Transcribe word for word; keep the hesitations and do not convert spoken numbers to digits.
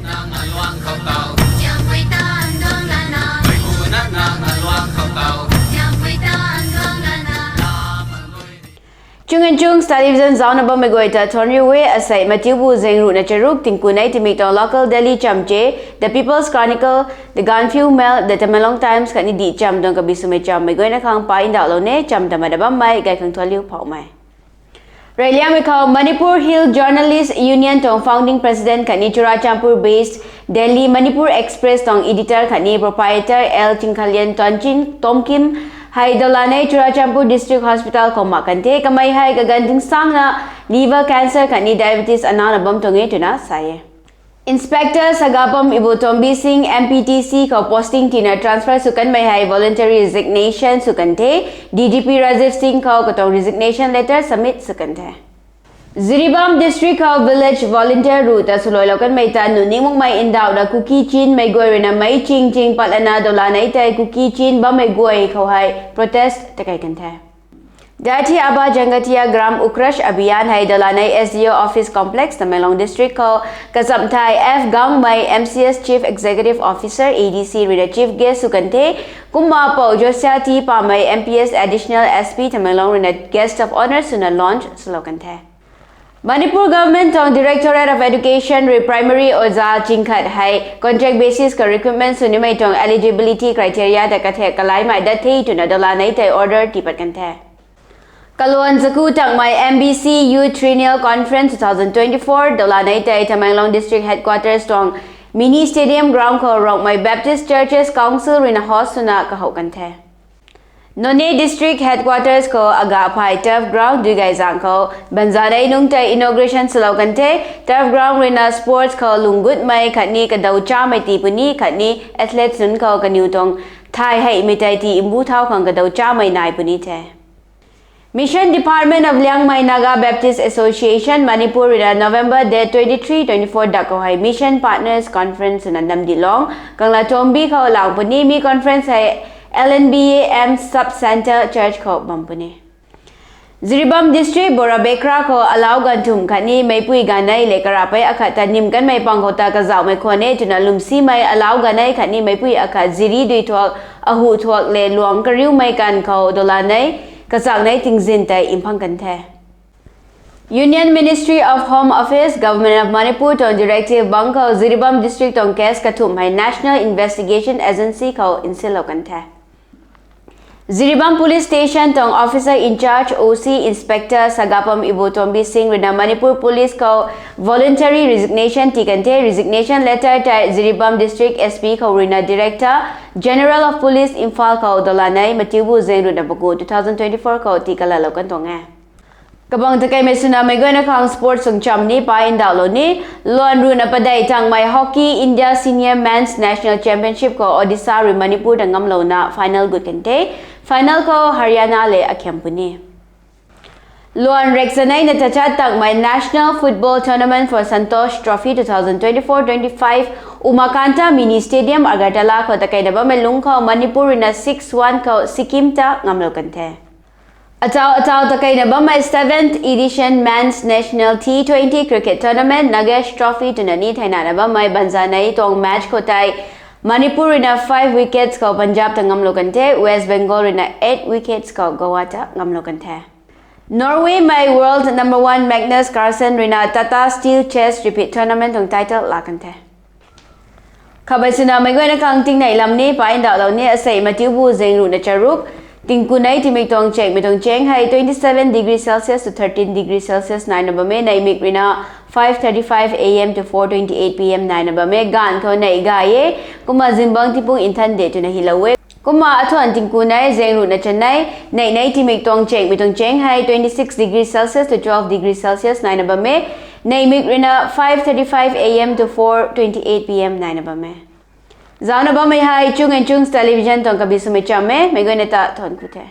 Nang aluang khou tau. Tiangpui tan duang lana. Mei pu na nang aluang khou tau. Tiangpui tan duang lana. Chung and Chungs Television zaucna bammei guay ta thuanc riu e. Asei Mathiubu zeng ruhna charuk tingkunei timik tuang local daily chamche, The People's Chronicle, The Gaanphiu Mail, The Tamenglong Times khatni dih cham tuang kabi swmei chammei guayna khang pa ndauhlou ne. Cham ta mada bammei gay khang thuanc liu phoumei. Reyliangmei khou Manipur Hill Journalist Union tuang founding president khatni Churachandpur based Daily Manipur Express tuang editor khatni proprietor L Chingkhalian Tonchin Tomkim hei dawlanei Churachandpur District Hospital khou mak kan the. Kamei hei kaganv tingsangna liver cancer khatni diabetes anauna bam tuang e twna sa e. Inspector Sagapam Ibotombi Singh M P T C khou posting tina transfer sw kanmei hei voluntary resignation sw kan the. D G P Rajiv Singh khou katuang resignation letter submit sw kan the. Jiribam District khou village volunteer ruh ta swluailou kanmei ta nunning makmei ndauh da Kuki Chin mei guay ruina meic ching ching patlana dawlanei tei Kuki Chin bammei guay khou hei protest takei kan the. Dathi Aba Jangatiya Gram Utkarsh Abhiyan hei dawlanei S D O Office Complex, Tamenglong District khou kachamthai F Gangmei M C S Chief Executive Officer, A D C ruina chief guest sw kan the. Kumna Pou Josia T Pamei M P S Additional S P Tamenglong ruina guest of honour swna launch swlou kan the. Manipur Government tuang Directorate of Education rui primary oja chingkhat hei contract basis khou recruitment sw nimei tuang eligibility criteria ta kathek kalaimei dat the twna dawlanei tei order tiipat kan the. Kaluan zaku tangmei M B C Youth Triennial Conference two thousand twenty-four dawlanei tei Tamenglong District Headquarters tuang Mini Stadium Ground khou Rongmei Baptist Churches Council ruina host swna kahouh kan the. Noney District Headquarters khou aga phay turf ground dui gay zang khou banzanei nungc tei inauguration swlou kan the. Turf ground ruina sports khou lunggutmei khatni kadaw chamei tii puni khatni athletes nunc khou kaniw tuang thay heimei tei tii mbu thau khang kadaw chamei nai puni the. Mission Department of Liangmai Naga Baptist Association Manipur ruina November date twenty-three, twenty-four dak khou hei Mission Partners Conference swna Namdilong, Kanglatongbi khou lang puni. Mi conference hei L N B A M Sub Centre Church khou bam puni. Jiribam District Borabekra khou alau ganv thumh khatni meicpui ganv nei le karapei akhat ta nim kanmei pang khou ta kazauhmei khwan e twna lwmsimei alau ganv nei khatni meicpui akhat ziri dui thuak, ahu thuak le luang kariumei kan khou dawlanei kachaknei tingzin tei mphang kan the. Union Ministry of Home Affairs, Government of Manipur tuang directive bang khou Jiribam District tuang case kathumh hei National Investigation Agency khou nsinlou kan the. Jiribam Police Station tuang Officer in Charge, O C, Inspector Sagapam Ibotombi Singh ruina Manipur Police khou voluntary resignation tii kan the. Resignation letter tei Jiribam District S P khou ruina Director General of Police Imphal khou dawlanei Mathiubu zeng ruhna paku two thousand twenty-four khou tii kalalou kan tuang e. Kabang takeimei swna meic guayna khang sports sungcham ni pa ndauhlou ni. Luan ruhna padeih tangmei Hockey India Senior Men's National Championship khou Odisha rui Manipur ta ngamlouna final gut kan the. Final khou Haryana le akhiam puni. Luan rekchaneina tachat tangmei National Football Tournament for Santosh Trophy two thousand twenty-four twenty-five Umakanta Mini Stadium Agartala khou takeina bammei lungc khou Manipur ruina six one khou Sikkim ta ngamlou kan the. Atau atau takeina bammei seventh edition Men's National T twenty Cricket Tournament Nagesh Trophy twna ni theinana bammei banzanei tuang match khou tei Manipur ruina five wickets khou Punjab ta ngamlou kan the. West Bengal ruina eight wickets khou Goa ta ngamlou kan the. Norway mei world number one Magnus Carlsen ruina Tata Steel Chess Rapid Tournament tuang title laa kan the. Khabeiswna meic guayna khang tingnei lam ni pa ndauhlou ni. Asei Mathiubu zeng ruhna charuk tingkunei timik tuang chengmei tuang cheng hei twenty-seven degree Celsius to thirteen degree Celsius naina bam e. Neihmik ruina five thirty-five A M to four twenty-eight P M naina bam e. Gaanv khou neih gay e. Kumna zingbangc tipung nthan de twna hilou e. Kumna athuan tingkunei zeng ruhna chanei neihnei timik tuang chengmei tuang cheng hei twenty-six degree Celsius to twelve degree Celsius naina bam e. Neihmik ruina five thirty-five A M to four twenty-eight P M naina bam e. Zaucna bammei hei Chung and Chungs Television tuang kabi swmei cham e. Meic guayna ta thuan ku the.